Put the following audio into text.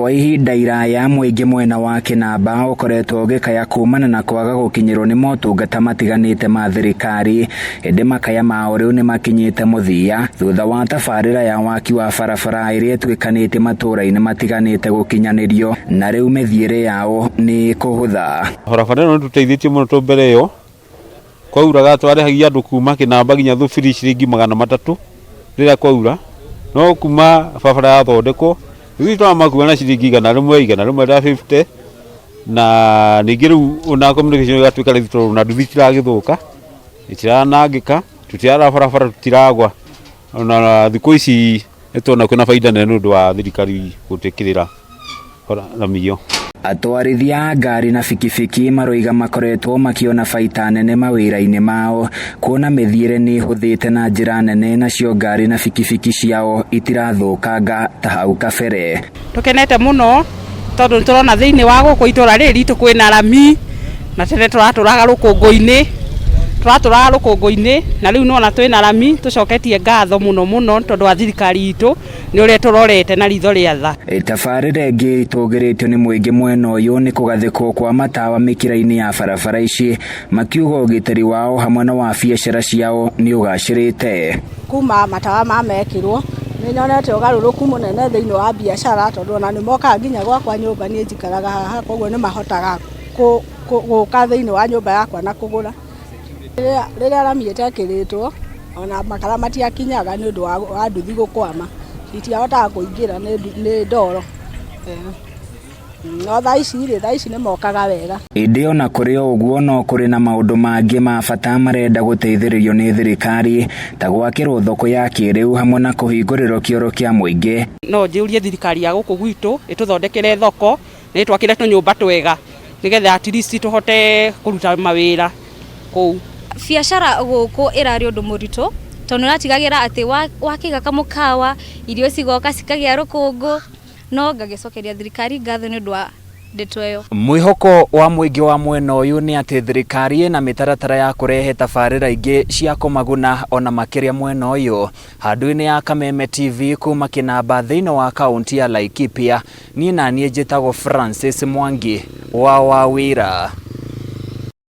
Kwa ihinda iraya mũingĩ mwena wa Kĩnamba ũkoretwo ũgĩkaya kumana na kwaga gũkinyĩrwo nĩ motungata matiganĩte ma thirikari, ĩndĩ makaya mao rĩu nĩ makinyĩte mũthia thutha wa tabarĩra ya waki wa barabara ĩrĩa ĩtuĩkanĩtie matũũra-inĩ matiganĩte gũkinyanĩrio na rĩu mĩthiĩre yao nĩ ĩkũhũtha. Barabara ĩno nĩtũteithĩtie mũno tondũ mbere ĩyo kwauraga twarĩhagia andũ kuma Kĩnamba nginya Thubiri ciringi 300 rĩrĩa kwaura, no kuma barabara yathondekwo rĩu tũramakua na ciringi 100, 150, na ningĩ rĩu ona communication ĩgatuĩka raithi tondũ ona nduthi itiragĩthũka, itiranangĩka, tũtirara barabara tũtiragwa, ona thikũ ici nĩtũrona kwĩna baida nene nĩ ũndũ wa thirikari gũtwĩkĩrĩra rami ĩyo. Atwarithia a ngari na bikibiki maroiga makoretwo makiona baita nene mawĩra-inĩ mao kuona mĩthiĩre nĩ ĩhũthĩte na njĩra nene nacio ngari na bikibiki ciao itirathũkanga ta hau kabere. Tũkenete mũno tondũ nĩ tũrona thĩinĩ wa gũkũ itũra rĩrĩ ritũ kwĩna rami na tene tũratũraga rũkũngũ-inĩ, tũratũraga rũkũngũ-inĩ na rĩu nĩwona twĩna rami, tũcoketie ngatho mũno mũno tondũ wa thirikari itũ nĩ ũrĩa ĩtũrorete na ritho rĩa tha. Tabarĩra ĩngĩ ĩtũgĩrĩtio nĩ mũingĩ mwena ũyũ nĩ kũgathĩkwo kwa matawa mĩkĩra-inĩ ya barabara ici, makiuga ũgitĩri wao hamwe na wa biacara ciao nĩ ũgacĩrĩte. Kuma matawa ma mekĩrwo nĩ nyonete ũgarũrũku mũnene thĩinĩ wa biacara tondũ ona nĩ mokaga nginya gwakwa nyũmba, niĩ njikaraga haha, koguo nĩ mahotaga gũka thĩinĩ wa nyũmba yakwa na kũgũra. Rĩrĩa rami ĩtekĩrĩtwo ona makara matiakinyaga nĩ ũndũ wa nduthi gũkwama, itiahotaga kũingĩra nĩ ndoro. No thaa ici rĩ, thaa ici nĩ mokaga wega. Ĩndĩ ona kũrĩ o ũguo no kũrĩ na maũndũ mangĩ ma bata marenda gũteithĩrĩrio nĩ thirikari ta gwakĩrwo thoko ya kĩrĩu hamwe na kũhingũrĩrwo kĩoro kĩa mũingĩ. No njĩũrie thirikari ya gũkũ gwitũ ĩtũthondekere thoko na ĩtwakĩre tũnyũmba twega nĩgetha at least tũhote kũruta mawĩra kũu. Biacara gũkũ ĩrarĩ ũndũ mũritũ tondũ nĩ ũratigagĩra atĩ wakĩiga kamũkawa irio cigoka cikagĩa rũkũngũ, no ngagĩcokeria thirikari ngatho nĩ ũndũ wa ndeto ĩyo. Mwĩhoko wa mũingĩ wa mwena ũyũ nĩ atĩ thirikari ĩna mĩtaratara ya kũrehe tabarĩra ingĩ cia kũmaguna ona makĩria mwena ũyũ. Handũ-inĩ ya Kameme TV kuma Kĩnamba thĩinĩ wa kaunti ya Laikipia, niĩ naniĩ njĩtagwo Francis Mwangi wa Wawĩra.